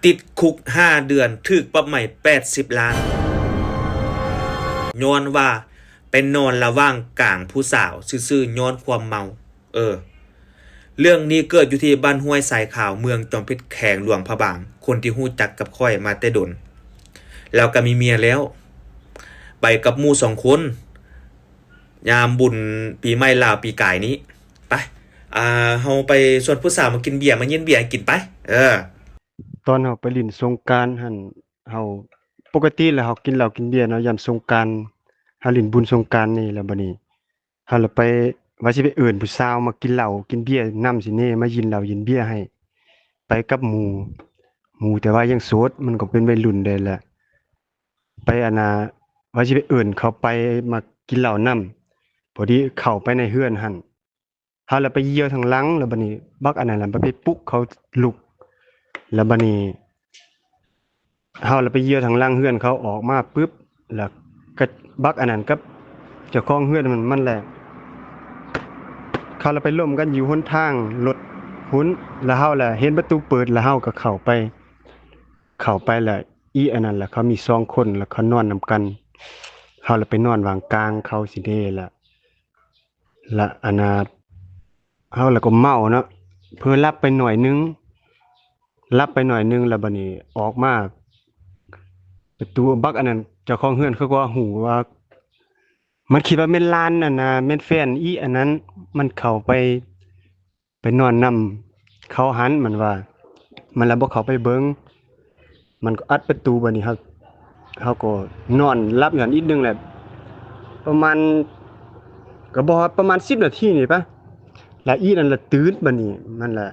ຕິດຄຸກຫ້າເດືອນ ຖືກປັບໃໝແປດສິບລ້ານ ຍ້ອນວ່າໄປນອນລະຫວ່າງກາງຜູ້ສາວຊື່ໆ ຍ້ອນຄວາມເມົາ. ເອີ ເລື່ອງນີ້ເກີດຢູ່ທີ່ບ້ານຫ້ວຍຊາຍຂາວ ເມືອງຈອມເພັດ ແຂວງຫຼວງພະບາງ. ຄົນທີ່ຮູ້ຈັກກັບຂ້ອຍມາແຕ່ດົນ ລາວກໍມີເມຍແລ້ວ ໄປກັບໝູ່ສອງຄົນ ຍາມບຸນປີໃໝ່ລາວປີກາຍນີ້. ໄປ ອ່າ ເຮົາໄປຊວນຜູ້ສາວມາກິນເບຍ ມາເຢັນເບຍໃຫ້ກິນໄປ. ເອີ ຕອນເຮົາໄປຫຼິ້ນສົງການຫັ້ນ ເຮົາ ປົກກະຕິແລ້ວເຮົາກິນເຫຼົ້າກິນເບຍເນາະ ຍາມສົງການ ເຮົາຫຼິ້ນບຸນສົງການນີ້ ແລ້ວບັດນີ້ເຮົາລະໄປ ວ່າຊິໄປເອີ້ນຜູ້ສາວມາກິນເຫຼົ້າກິນເບຍນຳຊີ້ເນ ມາເຢັນເຫຼົ້າເຢັນເບຍໃຫ້ ໄປກັບໝູ່ ໝູ່ແຕ່ວ່າຍັງໂສດ ມັນກໍເປັນໄວລຸ້ນແດ່ແຫຼະ ໄປ ອັນນ່າ ວ່າຊິໄປເອີ້ນເຂົາໄປມາກິນເຫຼົ້ານຳ ພໍດີເຂົ້າໄປໃນເຮືອນຫັ້ນ ເຮົາລະໄປຍ່ຽວທາງຫຼັງ ແລ້ວບັດນີ້ບັກອັນນັ້ນລະໄປປຸກເຂົາລຸກ ແລ້ວບັດນີ້ເຮົາລະໄປຍ່ຽວທາງຫຼັງເຮືອນເຂົາ ອອກມາປຶບ ແລ້ວກະບັກອັນນັ້ນກັບເຈົ້າຂອງເຮືອນມັນ ມັນແຫຼະ ເຂົາລະໄປລົມກັນຢູ່ຫົນທາງລົດພຸ້ນ ແລ້ວເຮົາລະເຫັນປະຕູເປີດ ແລ້ວເຮົາກະເຂົ້າໄປ ເຂົ້າໄປແລ້ວ ອີອັນນັ້ນລະ ເຂົາມີສອງຄົນ ແລ້ວເຂົານອນນຳກັນ ເຮົາລະໄປນອນຫວ່າງກາງເຂົາຊີ້ເດ ລະ ລະອັນນ່າ ເຮົາລະກໍເມົາເນາະ ເຜີຫຼັບໄປໜ້ອຍໜຶ່ງ ຫຼັບໄປໜ້ອຍໜຶ່ງ ລະບັດນີ້ອອກມາ ປະຕູບັກອັນນັ້ນ ເຈົ້າຂອງເຮືອນເຂົາກໍຮູ້ວ່າ ມັນຄິດວ່າແມ່ນຫຼານອັນນ່າ ແມ່ນແຟນອີອັນນັ້ນ ມັນເຂົ້າໄປ ໄປນອນນຳເຂົາຫັ້ນ ມັນວ່າ ມັນລະບໍ່ເຂົ້າໄປເບິ່ງ ມັນກໍອັດປະຕູ ບາດນີ້ເຮົາ ເຮົາກໍນອນຫຼັບຢູ່ຫັ້ນອີກໜຶ່ງແຫຼະ ປະມານ ກໍບໍ່ຮອດປະມານສິບນາທີນີ້ປະ ລະອີນັ້ນລະຕື່ນ ບາດນີ້ມັນລະ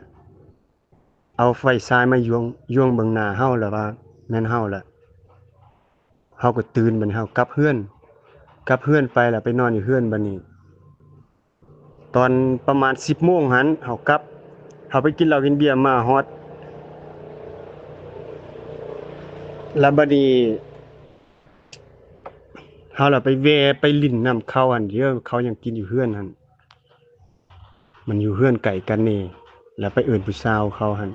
ເອົາໄຟສາຍມາຢວງ ຢວງເບິ່ງໜ້າເຮົາ ລະວ່າແມ່ນເຮົາລະ ເຮົາກໍຕື່ນ ບາດນີ້ເຮົາກັບເຮືອນ ກັບເຮືອນໄປລະໄປນອນຢູ່ເຮືອນ ບາດນີ້ ຕອນປະມານສິບໂມງຫັ້ນ ເຮົາກັບ ເຮົາໄປກິນເຫຼົ້າກິນເບຍມາຮອດ ລະບາດນີ້ເຮົາລະໄປແວ່ໄປຫຼິ້ນນຳເຂົາຫັ້ນເດີ ເຂົາຍັງກິນຢູ່ເຮືອນຫັ້ນ ມັນຢູ່ເຮືອນໃກ້ກັນແດ່ ລະໄປເອີ້ນຜູ້ສາວເຂົາຫັ້ນ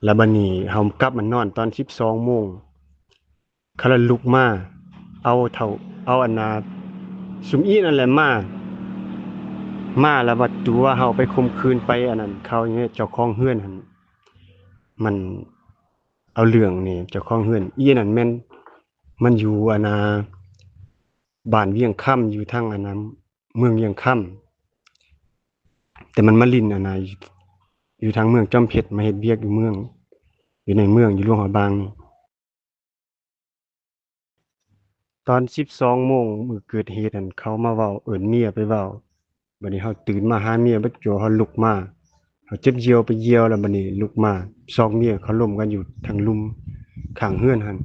ລະບາດນີ້ເຮົາກັບມານອນຕອນສິບສອງໂມງ ເຂົາລະລຸກມາ ເອົາເຖົ້າ ເອົາອັນນ່າ ຊຸມອີນັ້ນແຫຼະມາ ມາລະວ່າຕົວະເຮົາໄປຂົ່ມຂືນໄປອັນນັ້ນ ເຂົາເຈົ້າຂອງເຮືອນຫັ້ນ ມັນເອົາເລື່ອງນີ້ ເຈົ້າຂອງເຮືອນ ອີນັ້ນແມ່ນ ມັນຢູ່ອັນນ່າ ບ້ານວຽງຄຳ ຢູ່ທາງອັນນ່າ ເມືອງວຽງຄຳ ແຕ່ມັນມາຫຼິ້ນອັນນ່າ ຢູ່ທາງເມືອງຈອມເພັດ ມາເຮັດວຽກຢູ່ເມືອງ ຢູ່ໃນເມືອງ ຢູ່ຫຼວງພະບາງນີ້ ຕອນສິບສອງໂມງມື້ເກີດເຫດຫັ້ນ ເຂົາມາເວົ້າ ເອີ້ນເມຍໄປເວົ້າ ບາດນີ້ເຮົາຕື່ນມາຫາເມຍເບິດໂຈ ເຮົາລຸກມາ ເຮົາເຈັບຢ່ຽວໄປຢ່ຽວ ແລ້ວບາດນີ້ລຸກມາ ຊອກເມຍ ເຂົາລົມກັນຢູ່ທາງລຸ່ມຂ້າງເຮືອນຫັ້ນ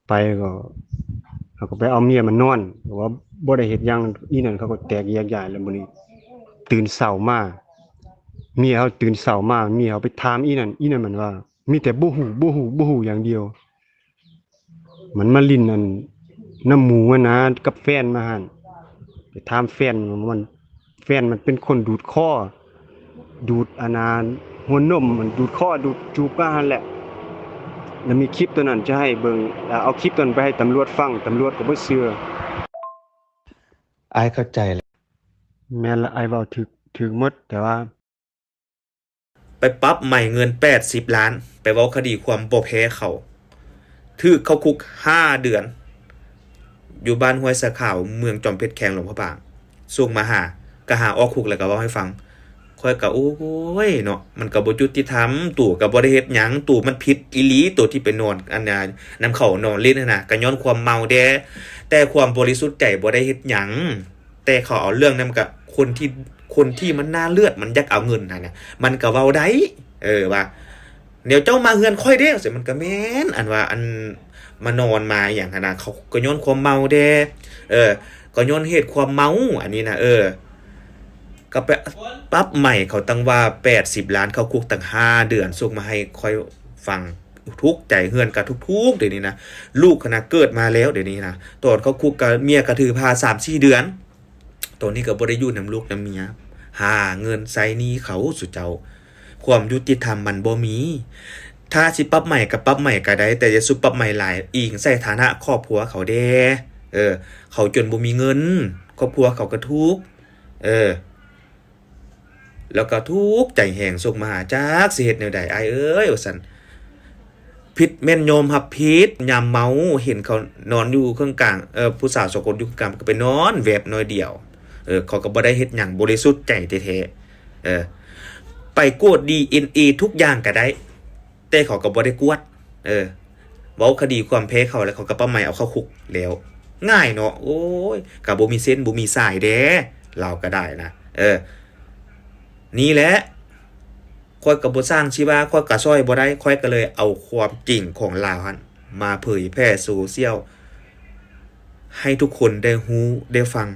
ໄປກໍ ເຮົາກໍໄປເອົາເມຍມານອນ ເພາະວ່າບໍ່ໄດ້ເຮັດຫຍັງ ອີນັ້ນເຂົາກໍແຕກແຍກຍ້າຍ ແລ້ວບາດນີ້ຕື່ນເຊົ້າມາ ເມຍເຮົາຕື່ນເຊົ້າມາ ເມຍເຮົາໄປຖາມອີນັ້ນ ອີນັ້ນມັນວ່າ ມີແຕ່ບໍ່ຮູ້ ບໍ່ຮູ້ ບໍ່ຮູ້ຢ່າງດຽວ ມັນມາຫຼິ້ນອັນນຳໝູ່ຫັ້ນນະ ກັບແຟນມັນຫັ້ນ ໄປຖາມແຟນມັນ ແຟນມັນເປັນຄົນດູດຄໍ ດູດອັນນ່າຫົວນົມ ມັນດູດຄໍ ດູດຈູບກັນຫັ້ນແຫຼະ ລະມີຄລິບໂຕນັ້ນຈະໃຫ້ເບິ່ງ ລະເອົາຄລິບໂຕນັ້ນໄປໃຫ້ຕຳຫຼວດຟັງ ຕຳຫຼວດກໍບໍ່ເຊື່ອ. ອ້າຍເຂົ້າໃຈແລ້ວ ແມ່ນລະ ອ້າຍເວົ້າຖືກ ຖືກໝົດ ແຕ່ວ່າ ໄປປັບໃໝເງິນແປດສິບລ້ານ ໄປເວົ້າຄະດີຄວາມບໍ່ແພ້ເຂົາ ຖືກເຂົ້າຄຸກຫ້າເດືອນ ຢູ່ບ້ານຫ້ວຍຊາຍຂາວ ເມືອງຈອມເພັດ ແຂວງຫຼວງພະບາງ ສົ່ງມາຫາ ກະຫາອອກຄຸກແລ້ວກະເວົ້າໃຫ້ຟັງ ຂ້ອຍກະ ໂອ້ຍເນາະ ມັນກະບໍ່ຍຸຕິທຳ ໂຕກະບໍ່ໄດ້ເຮັດຫຍັງ ໂຕມັນຜິດອີ່ຫຼີ ໂຕທີ່ໄປນອນ ອັນນ່າ ນຳເຂົານອນຫຼິ້ນຫັ້ນນະ ກະຍ້ອນຄວາມເມົາແດ່ ແຕ່ຄວາມບໍລິສຸດໃຈບໍ່ໄດ້ເຮັດຫຍັງ ແຕ່ເຂົາເອົາເລື່ອງນຳກະຄົນທີ່ ຄົນທີ່ມັນໜ້າເລືອດ ມັນຢາກເອົາເງິນຫັ້ນນະ ມັນກະເວົ້າໄດ້ ເອີ ວ່າ ແນວເຈົ້າມາເຮືອນຂ້ອຍເດ້ ມັນກະແມ່ນ ອັນວ່າ ອັນມານອນມາຫຍັງຫັ້ນນະ ເຂົາກະຍ້ອນຄວາມເມົາແດ່ ເອີ ກະຍ້ອນເຫດຄວາມເມົາ ອັນນີ້ນະ ເອີ ກະໄປປັບໃໝເຂົາຕັ້ງວ່າແປດສິບລ້ານ ເຂົ້າຄຸກຕັ້ງຫ້າເດືອນ ສົ່ງມາໃຫ້ຂ້ອຍຟັງ ທຸກໃຈ ເຮືອນກະທຸກໆ ດຽວນີ້ນະ ລູກຫັ້ນນະເກີດມາແລ້ວ ດຽວນີ້ນະ ຕອນເຂົ້າຄຸກກະເມຍກະຖືພາສາມສີ່ເດືອນ ຕອນນີ້ກະບໍ່ໄດ້ຢູ່ນຳລູກນຳເມຍ ຫາເງິນໃຊ້ໜີ້ເຂົາ ສຸເຈົ້າ ຄວາມຍຸຕິທຳມັນບໍ່ມີ. ຖ້າຊິປັບໃໝກໍປັບໃໝກໍໄດ້, ແຕ່ຢ່າສູ່ປັບໃໝຫຼາຍ, ອີງໃສ່ຖານະຄອບຄົວເຂົາແດ່. ເອີ, ເຂົາຈົນບໍ່ມີເງິນ, ຄອບຄົວເຂົາກໍທຸກ. ເອີ, ແລ້ວກໍທຸກໃຈແຮງ, ສົ່ງມາຫາ, ຈັກຊິເຮັດແນວໃດ, ອ້າຍເອີຍ, ວ່າຊັ້ນ. ຜິດແມ່ນຍອມຮັບຜິດ. ຍາມເມົາເຫັນເຂົານອນຢູ່ເຄິ່ງກາງ, ເອີ, ຜູ້ສາວສອງຄົນຢູ່ເຄິ່ງກາງ, ກໍໄປນອນແວບໜ້ອຍດຽວ. ເອີ, ເຂົາກໍບໍ່ໄດ້ເຮັດຫຍັງ, ບໍລິສຸດໃຈແທ້ໆ. ເອີ, ໄປກວດດີເອັນເອທຸກຢ່າງກໍໄດ້, ແຕ່ເຂົາກໍບໍ່ໄດ້ກວດ. ເອີ, ເວົ້າຄະດີຄວາມແພ້ເຂົາ ແລ້ວເຂົາກໍປະໄໝເອົາເຂົ້າຄຸກແລ້ວ. ງ່າຍເນາະ. ໂອ້ຍ, ກໍບໍ່ມີເສັ້ນບໍ່ມີສາຍເດ້, ລາວກໍໄດ້ນະ. ເອີ, ນີ້ແຫຼະ. ຂ້ອຍກໍບໍ່ຊ່າງຊິວ່າ, ຂ້ອຍກໍຊ່ອຍບໍ່ໄດ້, ຂ້ອຍກໍເລີຍເອົາຄວາມຈິງຂອງລາວຫັ້ນມາເຜີຍແຜ່ໂຊຊຽວ ໃຫ້ທຸກຄົນໄດ້ຮູ້ໄດ້ຟັງ.